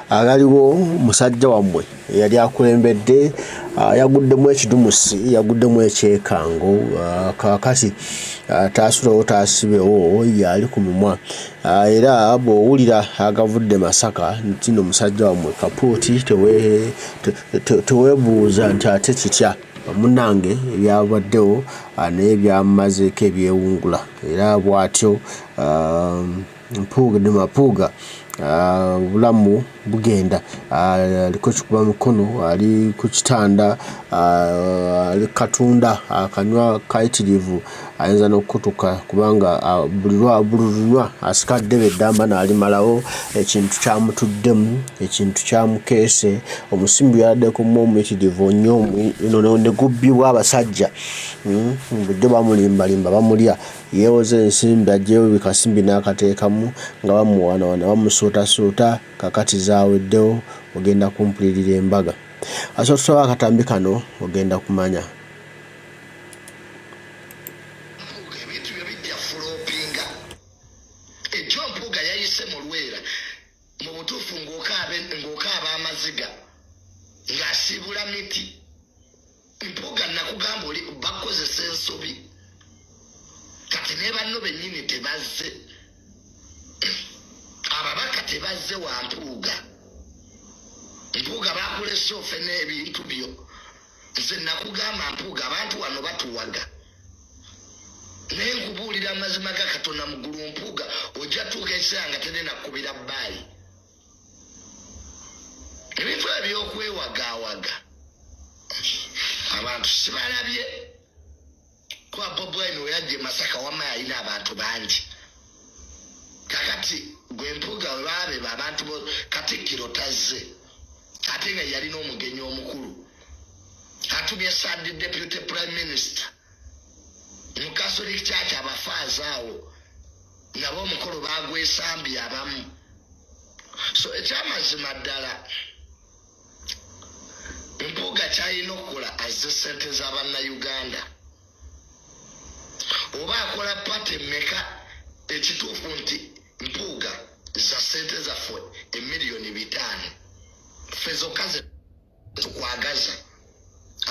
Agaliwo musajja wammwe eyali akulembedde yaguddemu ekidumusi, yaguddemu ekyekango. Kaakati taasulewo taasibewo, y'ali ku mumwa. Era bw'owulira agavudde Masaka nti nno musajja wammwe kapuuti, teweebuuza nti ate kitya. Munnange ebyabaddewo naye byamumazeeko ebyewungula era bw'atyo Mpuuga ne Mapuuga obulamu bugenda, aliko kikuba mukono, ali ku kitanda, ali katunda akanywa kayitirivu, ayinza n'okukutuka kubanga buli lunywa asika ddebe eddamba n'alimalawo. Ekintu kyamutuddemu, ekintu kyamukeese, omusimbi yabadde ku omuyitirivu nnyo ne gubbibwa abasajja. Bulijjo bamulimbalimba bamulya. Yeewoze ensimbi aggyeyo buli kasimbi n'akateekamu nga bamuwaanawaana bamusuutasuuta, kaakati zaaweddewo ogenda kumpulirira embaga. Kasita otusaba akatambi kano ogenda kumanya. Mpuuga ebintu byo bijja fulopinga. Ejjo Mpuuga yayise mu Lwera mu butuufu ng'okaaba amaziga ng'asiibula miti. Mpuuga nakugamba oli bakukozesa ensobi, kati ne banno bennyini tebazze, ababaka tebazze wa Mpuuga. Mpuuga bakulese ofe n'ebintu byo. Nze nakugamba Mpuuga abantu wano batuwaga, naye nkubuulira amazima ga Katonda muggulu, Mpuuga ojja tuuka ekiseera nga terina kkubira bbaayi. Ebintu ebyokwewagaawaga abantu sibalabye kuba Bobi Wine weyajja e Masaka wamma yalina abantu bangi. Kakati gwe Mpuuga we baabeba abantu bo, Katikkiro tazze ate nga yalina omugenyi omukulu atumye third deputy prime minister mu Catholic Church, abafaaza awo nabo omukolo bagwesambye abamu. So ekyamazima ddala Mpuuga kyalina okukola, azze sente z'abannayuganda oba akola party mmeka. Ekituufu nti Mpuuga za sente zaffe emiliyoni 5 ffe zokka ze tukwagaza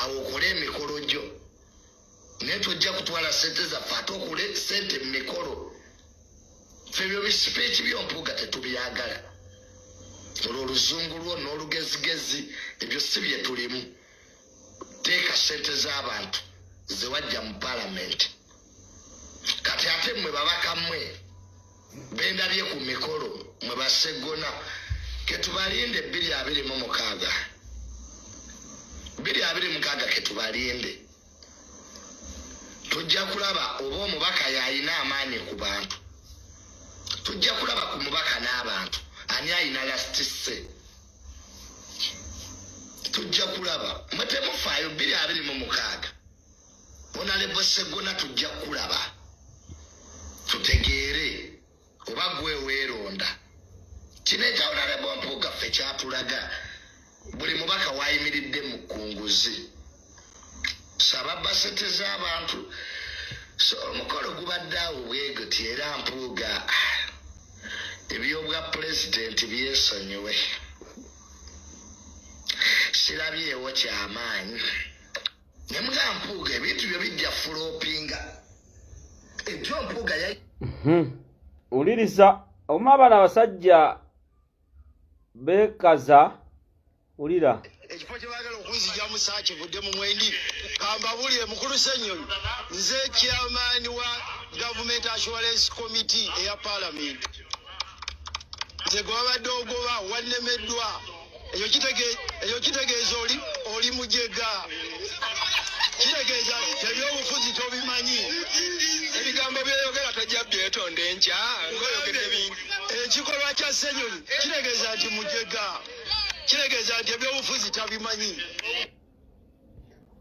awo okole emikolo gyo, naye tojja kutwala sente zaffe ate okole sente mu mikolo. Ffe ebyo bisipiiki byo Mpuuga tetubyagala, olwo oluzungu lwo n'olugezigezi ebyo si bye tulimu. Teeka sente z'abantu zewajja mu palamenti. Kati ate mmwe babaka mmwe bendabye ku mikolo mwe baseggona, ketubalinde 2026, 2026 ketubalinde. Tujja kulaba oba omubaka yayina amaanyi ku bantu, tujja kulaba ku mubaka n'abantu ani ayina last say. Tujja kulaba, mwe temufaayo. 2026, Honorable Seggona, tujja kulaba tutegeere oba gwe weeronda. Kino ekya Honorable Mpuuga ffe kyatulaga buli mubaka wayimiridde mu kunguzi saba sente z'abantu. So omukolo gubadde awo bweguti, era Mpuuga ebyobwa pulezidenti byesonyiwe, sirabyewo kyamaanyi. Nemuga Mpuuga ebintu byo bijja fulopinga. Ejjo Mpuuga ya Wuliriza omu, abaana abasajja beekaza, wulira. Ekifo kye baagala okunzijamu saakivudde mu mwendi. Kambabulire, mukulu Ssenyonyi, nze chairman wa Government Assurance Committee eya Parliament. Nze gwe babadde ogoba wannemeddwa. Ekyo kitegeeza oli mujega, kitegeeza ebyobufuzi tobimanyi. Ebigambo byeyogera tojja byetonda enkya ng'oyogedde bingi. Ekikolwa kya Ssenyonyi kitegeeza nti mujega, kitegeeza nti ebyobufuzi tabimanyi.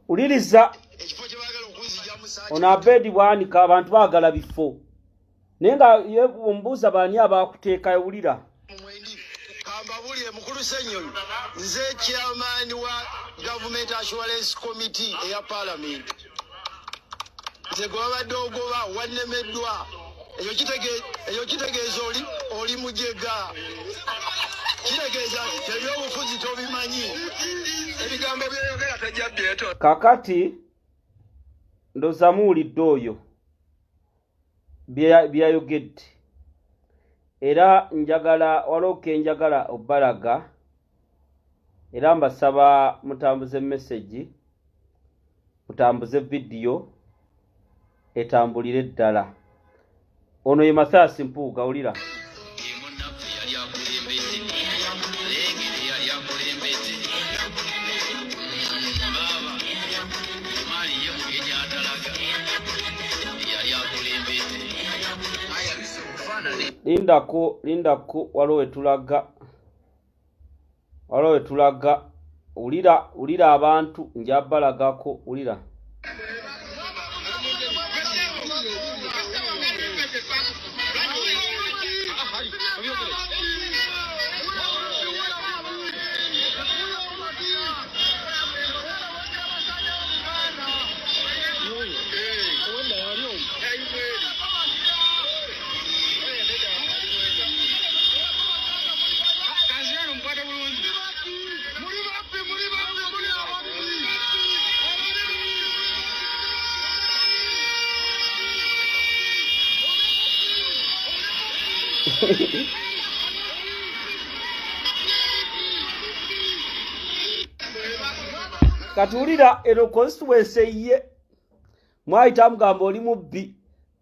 Wuliriza. Ekifo kye baagala okunzijamu Ono Abedi Bwanika, abantu baagala bifo naye nga ye omubuuza baani abakuteekayo, wulira. Mwendi kambabulire, mukulu Ssenyonyi, nze chairman wa Government Assurance Committee eya Parliament. Nze gwe babadde ogoba wannemeddwa. Ekyo kitegeeza oli Oli mujega, kitegeeza ebyobufuzi tobimanyi. Ebigambo byoyogera tajja byeto. Kakati ndowooza muwulidde oyo byayogedde, era njagala waliwo ke njagala obbalaga, era mbasaba mutambuze message, mutambuze vidiyo etambulire ddala. Ono ye Mathias Mpuuga, wulira. Munnaffe yali akulembedde lengere, yali akulembedde baaba maali ye mugenyi atalaga yali akulembedde. Lindako, lindako, waliwo wetulaga, waliwo wetulaga. Wulira, wulira abantu, njabalagako, wulira. Kati wulira eno constituency ye mwayita mugamba oli mubbi,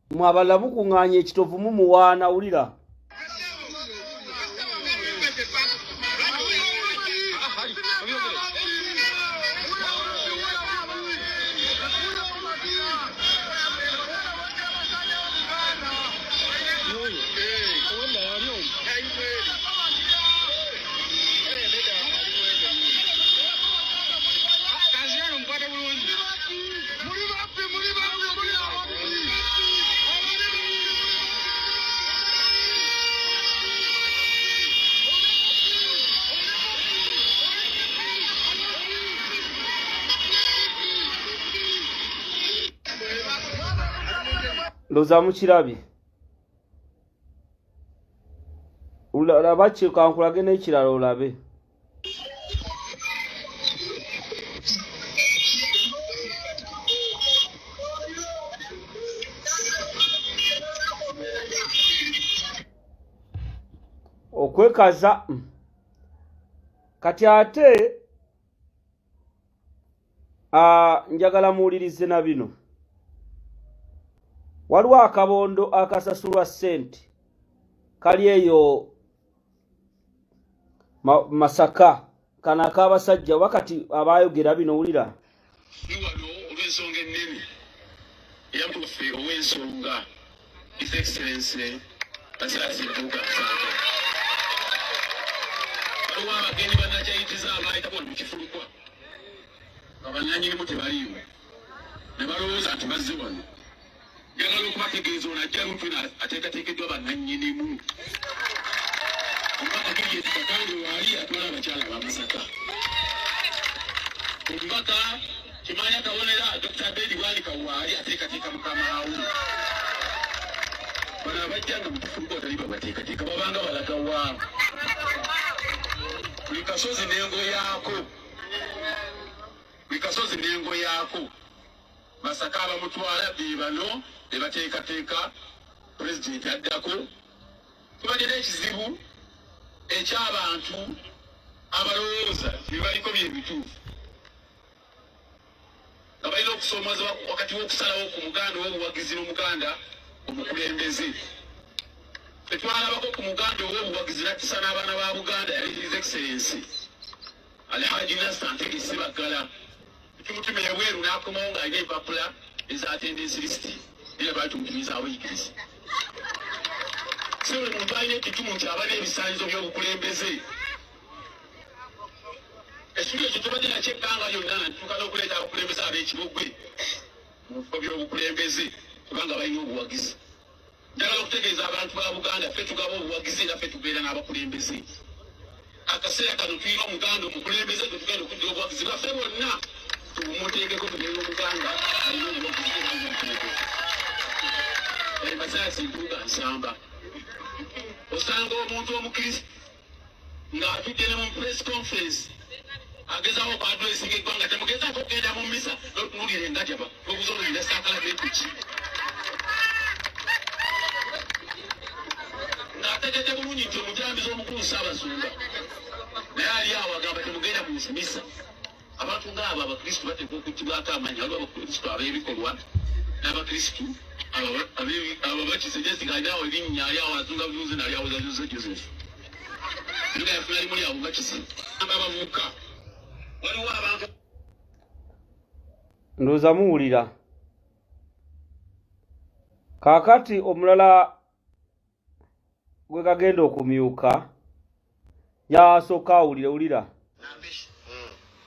mwabalala mukuŋŋaanya ekitovu mumuwaana. Wulira. Ndowooza mukirabye. Laba kankulage n'ekirala olabe. Okwekaza kati ate njagala muwulirize na bino. Waliwo akabondo akasasulwa ssente kali eyo Masaka, kano ak'abasajja oba kati abaayogera bino, wulira. Tuli wano olw'ensonga ennene eyamuffe ow'ensonga His Excellency Mathias Mpuuga Nsamba. Waliwo abagenyi bannakyayitiza abaayitako wano mu kifulukwa nga bannannyinimu tebaliiwo ne balowooza nti bazze wano. Njagala okubategeeza ono ajja lutu ateekateekeddwa bannannyinimu. Omubaka Juliet Kakande waali atwala abakyala ab'Amasaka. Omubaka Kimanya Kabonera Dr. Abedi Bwanika waali ateekateeka mukamaawo. Bano abajja nga mu kifulukwa batali babateekateeka babanga balaga wa. Buli kasozi n'engo yaako. Buli kasozi n'engo yaako. Masaka abamutwala be bano be bateekateeka pulezidenti addako. Tubadde n'ekizibu eky'abantu abalowooza nti bye baliko bye bituufu nga balina okusoomoozebwa wakati w'okusalawo ku Muganda ow'obuwagizi n'Omuganda omukulembeze. Ffe twalabako ku Muganda ow'obuwagizi n'attisa n'abaana ba Buganda, yali His Excellency Alhaji Nasser Ntege Ssebaggala. Tumutuma ebweru n'akomawo ng'alina empapula eza attendance list, era baali tumutumizaawo yigiriza. Si buli muntu alina ettutumu nti aba n'ebisaanyizo by'obukulembeze. Ekintu ekyo tubadde nakyo ebbanga lyonna, ntuuka n'okuleeta abakulembeze ab'ekibogwe mu bifo by'obukulembeze kubanga balina obuwagizi. Njagala okutegeeza abantu ba Buganda, ffe tugaba obuwagizi era ffe tubeera n'abakulembeze. Akaseera kano tulina Omuganda omukulembeze gwe tugenda okuddira obuwagizi bwaffe bwonna tubumuteekeko, tubeere Omuganda alina obuwagizi era omukulembeze. Mathias Mpuuga Nsamba. Osanga omuntu omukristo ng'atudde ne mu press conference agezaako okwaddressinga eggwanga, temugezaako okugenda mu misa n'otunuulira engajaba n'okuzoolira saakalamenti ng'ategedde bulungi nti omujambizi omukulu Ssaabasumba naye ali awo agamba temugenda mu misa. Abantu ng'abo Abakristu bateekwa okuggyibwako amaanyi. Waliwo Abakristu ab'ebikolwa n'Abakristu ababakize. Jessica ali awo erinnya ali awo azunga buzunzi nali awoza Jose Joseph nga yafuna limu lyawo nga kisi abavubuka. Waliwo abantu Ndowooza muwulira. Kaakati omulala gwe gagenda okumyuka yasooka awulire wulira.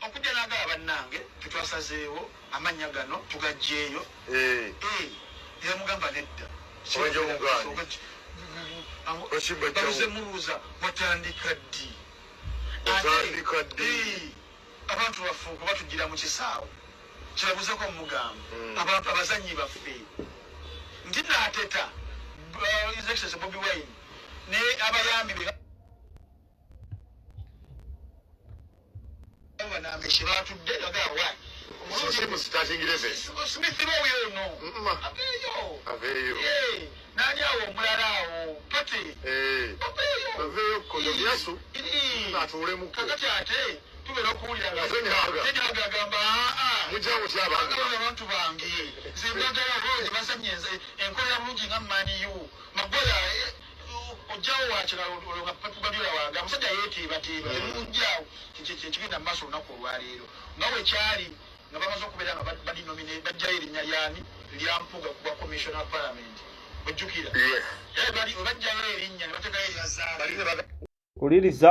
Okujja n'agaba bannange tetwasazeewo amannya gano tugajjeeyo. Eh. Eh, yamugamba nedda. Baluze mubuuza watandika ddi? Ate abantu baffe okuba tugira mu kisaawe kirabuzeko mugamba hmm. abantu abazannyi baffe nti naateta His Excellency Bobi Wine ne abayambi be banambeshi batudde bagawa Smith Rowe ono aveeyo aveeyo nani awo omulala awo pate eh. aveeyo kodobiasu atuulemu kakati ate tubeera okuwulira nga agamba mujjawo ki abantu abantu bange nze mbagala bulungi bazanye nze enkolera bulungi nga maniyu magoya eh, ojjawo wakira olwo nga Pep Guardiola waga omusajja yeetiibateeba mm. temumujjaawo kyekigenda mu maaso olunaku olwaleero nga wekyali nga bamaze okubeera nga badinomine bajjayo erinnya lyani lya Mpuuga ku bwa commissioner wa parliament ojjukira bajjayo erinnya ne bateekayo erya Zaake. Wuliriza.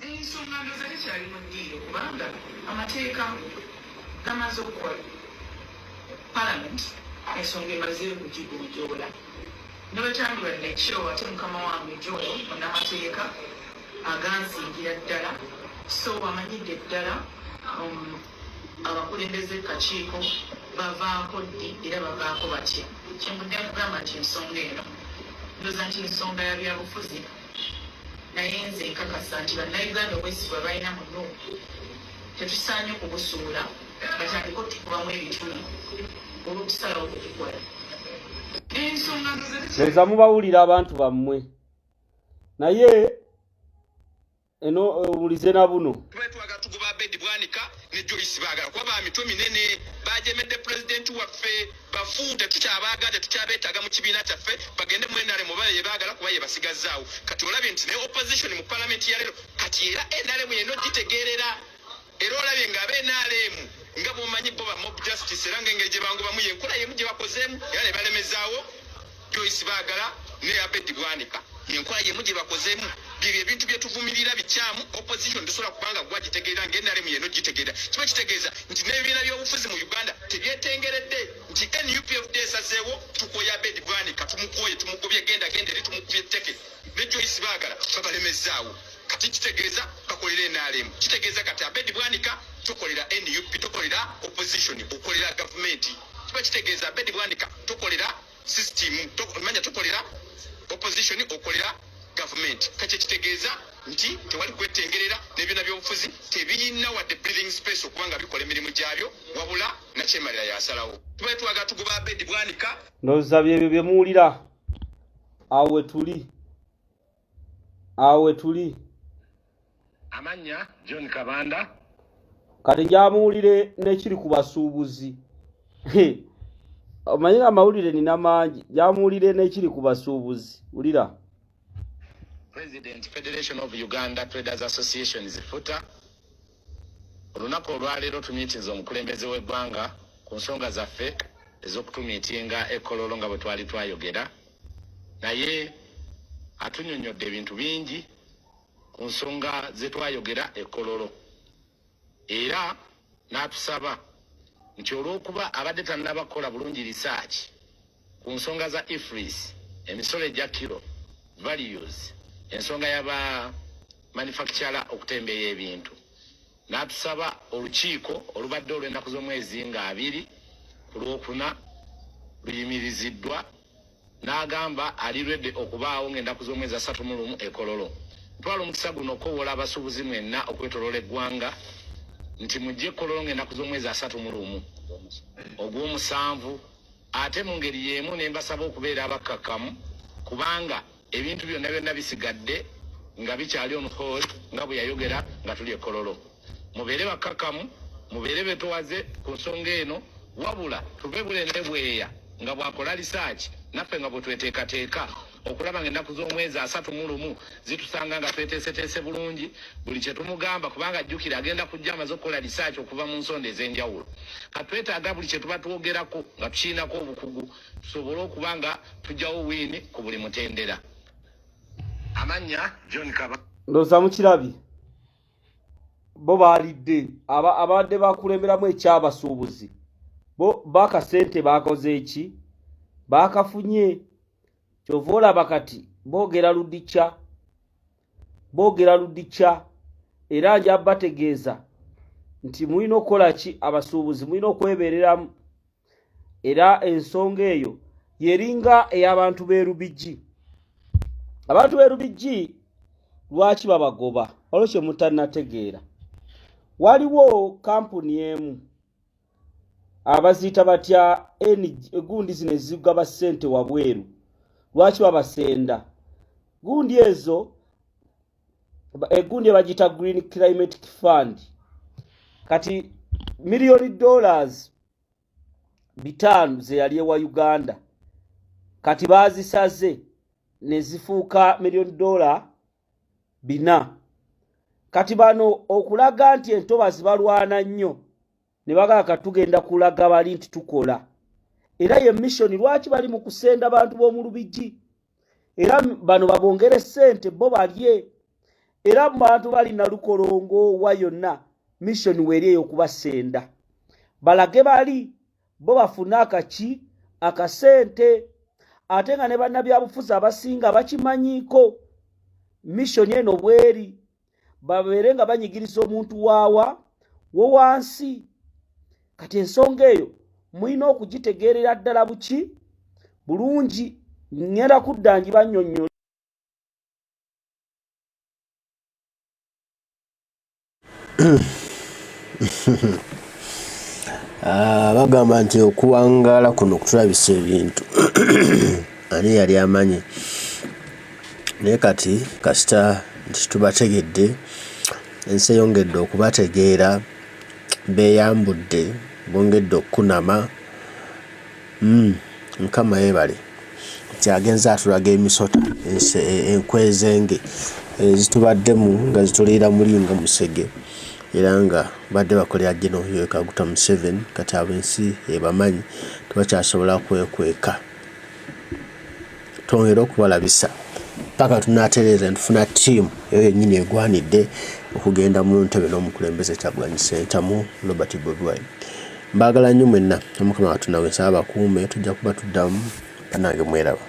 Ensonga ndowooza tekyali mu ddiiro kubanga amateeka gamaze okukola. Parliament ensonga emaze okugigonjoola. Ne bwe kyandibadde kyo ate mukama wange Joel munnamateeka agansingira ddala so amanyidde ddala um, abakulembeze ku kakiiko bavaako ddi era bavaako batya. Kyenvudde nkugamba nti ensonga eno ndowooza nti nsonga ya byabufuzi. Naye nze nkakasa nti Bannayuganda obwesigwa balina mu Nup tetusaanye kubusuula batandike otukubamu ebituli olw'okusalawo kwe tukola. Ensonga Ndowooza mubawulira abantu bammwe naye eno owulize na buno. Tubadde twagala tugoba Abedi Bwanika ne Joyce Baagala kuba ba mitwe minene, bajemedde pulezidenti waffe, bafu, tetukyabaagala, tetukyabeetaaga mu kibiina kyaffe, bagende mu NRM oba ye baagala kuba ye basigazzaawo. Kati olabye nti ne opposition mu palamenti ya leero kati era NRM yenna ogitegeerera, era olabye nga aba NRM nga bw'omanyi bo ba mob justice, era ng'engeri gye bangobamu y'enkola y'emu gye bakozeemu era ne balemezaawo Joyce Baagala ne Abedi Bwanika, yenkola yemu gye bakozeemu. Byebyo ebintu bye tuvumirira bikyamu. Opposition tosobola kubanga gwa gitegeera nga NRM yeno gitegeera. Kiba kitegeeza nti n'ebibiina by'obufuzi mu Uganda tebyetengeredde nti NUPFD esazeewo tukoye Abedi Bwanika, tumukoye, tumugobye, genda genda eri, tumukubye tteke, ne Joyce Baagala babalemezaawo. Kati kitegeeza bakolera NRM. Kitegeeza kati Abedi Bwanika tokolera NUP, tokolera opposition, okolera gavumenti. Kiba kitegeeza Abedi Bwanika tokolera system, manya tokolera opposition, okolera gavumenti. Kakye kitegeeza nti tewali kwetengerera n'ebyona byobufuzi tebiyina wadde breathing space okuba nga bikola emirimu gyabyo, wabula nakyemalira yasalawo. Tubaye twagala tugoba Abedi Bwanika. Ndowooza byebyo bye muwulira. Awo wetuli, awo wetuli. Amannya John Kabanda. Kati njamuwulire n'ekiri ku basuubuzi. Omanyi amawulire nina mangi. Njamuwulire n'ekiri ku basuubuzi. Wulira. President Federation of Uganda Traders Associations FUTA. Olunaku olwaleero tumiitinze omukulembeze w'eggwanga ku nsonga zaffe ez'okutumiitinga e Kololo nga bwe twali twayogera, naye atunyonnyodde ebintu bingi ku nsonga ze twayogera e Kololo, era n'atusaba nti olw'okuba abadde tannaba kukola bulungi research ku nsonga za EFRIS, emisolo egya kilo values, ensonga y'aba manufacturer okutembeeya ebintu, n'atusaba olukiiko olubadde olw'ennaku z'omwezi nga 2 ku Lwokuna luyimiriziddwa. N'agamba ali ready okubaawo ng'ennaku z'omwezi 31 e Kololo. Ntwala omukisa guno okukoowoola abasuubuzi mwenna okwetoloola eggwanga nti mujje e Kololo ng'ennaku z'omwezi 31 ogw'omusanvu ate mu ngeri y'emu ne mbasaba okubeera abakkakkamu kubanga ebintu byonna byonna bisigadde nga bikyali on hold nga bwe yayogera nga tuli e Kololo. Mubeere bakkakkamu, mubeere betowaze ku nsonga eno wabula tuve bule ne bweya nga bw'akola lisaaki naffe nga bwe tweteekateeka okulaba ng'ennaku z'omwezi 31 zitusanga nga tweteeseteese bulungi buli kye tumugamba kubanga jjukira agenda kujja amaze okukola lisaaki okuva mu nsonda ez'enjawulo. Kati twetaaga buli kye tuba twogerako nga tukirinako obukugu tusobole okuba nga tuggyawo wiini ku buli mutendera. Amannya John Kaba. Ndowooza mukirabye bo baalidde abadde bakulemberamu ekyabasuubuzi bo bakasente bakoze eki baakafunye kyova olaba kati boogera ludikya boogera ludikya era nja bategeeza nti mulina okukola ki abasuubuzi mulina okwebeereramu era ensonga eyo yeringa ey'abantu b'e Lubigi. Abantu b'e Lubigi lwaki babagoba? Waliwo kye mutannategeera. Waliwo kampuni emu abaziyita batya gundi zino ezigaba ssente wabweru, lwaki babasenda? Gundi ezo egundi ebagiyita Green Climate Fund, kati miliyoni dollars 500 ze yali ewa Uganda kati baazisaze ne zifuuka miliyoni dola 400. Kati bano okulaga nti entobazi balwana nnyo ne bagamba kati tugenda kulaga bali nti tukola, era ye mission lwaki bali mu kusenda bantu b'omu Lubigi, era bano babongere ssente bo balye, era mu bantu bali Nalukolongo wa yonna mission weeri ey'okubasenda balage bali bo bafune akaki akasente, ate nga ne bannabyabufuzi abasinga bakimanyiiko mission eno bweri, babeere nga banyigiriza omuntu waawa wo wansi. Kati ensonga eyo mulina okugitegeerera ddala buki bulungi, ngenda kudda ngibannyonnyola. Bagamba nti okuwangaala kuno kutulabisa ebintu ani yali amanyi, naye kati kasita nti tubategedde, ensi eyongedde okubategeera, beeyambudde, bongedde okukunama. Mukama yeebale nti agenze atulaga emisota enkwezenge ezitubaddemu nga zituliira muli nga musege, era nga badde bakolera Gen. Yoweri Kaguta Museveni, kati abo ensi ebamanyi tebakyasobola kwekweka. Twongere okubalabisa paka tunaatereeza ne tufuna ttiimu eyo yennyini egwanidde okugenda mu ntebe n'omukulembeze Kyagulanyi Ssentamu Robert Bobi Wine. Mbaagala nnyo mwenna, Omukama Katonda gwe nsaba abakuume, tujja kuba tuddamu bannange mweraba.